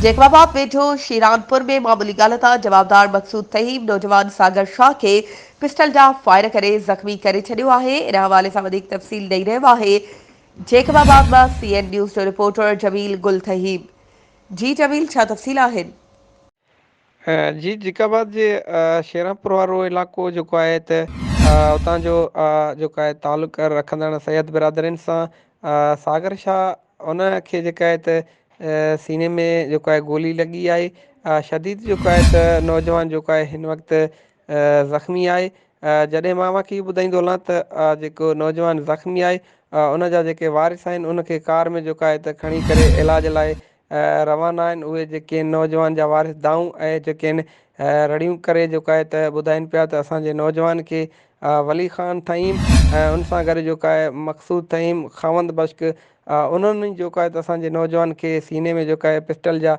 Jacob آباد ويجهو شيرانپور ۾ معمولي ڳالهه تان جوابدار مقصود فهيم نوجوان ساگر شاهه کي پسٽل جا فائر ڪري زخمي ڪري ڇڏيو آهي. ان حوالي سان وڌيڪ تفصيل ڏئي رهيو آهي جيڪب آباد مان سي اين نيوز جو رپورٽر جميل گل ٿهيم. جي جميل ڇا تفصيل آهن؟ جي جيڪب آباد جي شيرانپور وارو علائقو جيڪو آهي ته اتان جو جيڪو آهي تعلق رکندڙ سيد برادرين سان ساگر شاهه ان کي جيڪا آهي ته سيني ۾ جيڪو آهي گولي لڳي آهي شديد جيڪو آهي ته نوجوان جيڪو آهي هن وقت زخمي آهي جڏهن مان اوهان کي اهو ٻڌائيندو هلان ته جيڪو نوجوان زخمي آهي ان جا جيڪي وارث آهن ان کي ڪار ۾ جيڪو آهي ته کڻي ڪري علاج لاء روانا آهن اهي جيڪي نوجوان جا وارث دانهون ۽ جيڪي آهن رڙيون ڪري جيڪو آهي ته ٻڌائين پيا ته اسان جي نوجوان کي ولي خان ٿهيم ۽ ان سان گڏ جيڪو آهي مقصود ٿهيم، خاوند بشڪ انهن ئي جيڪو آهي ته اسان جي نوجوان کي سيني ۾ جيڪو آهي پسٽل جا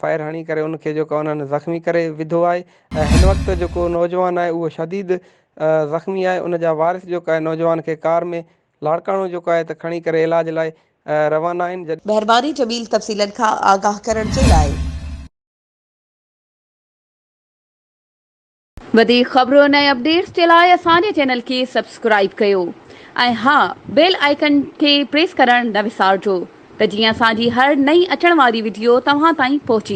فائر هڻي ڪري ان کي جيڪو انهن زخمي ڪري وڌو آهي ۽ هن وقت جيڪو نوجوان آهي اهو شديد زخمي آهي ان جا وارث جيڪو آهي نوجوان کي ڪار ۾ لاڙڪاڻو جيڪو آهي ته کڻي ڪري علاج لاء روانا آهن. مهرباني جميل تفصيلن کان آگاهه ڪرڻ جي لاء. وڌيڪ خبرن ۽ اپڊيٽس جي لاء اسان جي چينل کي سبسڪرائيب ڪيو ۽ ها بيل آئيڪن کي پريس ڪرڻ نه وسارجو ته جيئن اسان جي هر نئين اچڻ واري وڊيو توهان تائين پهچي.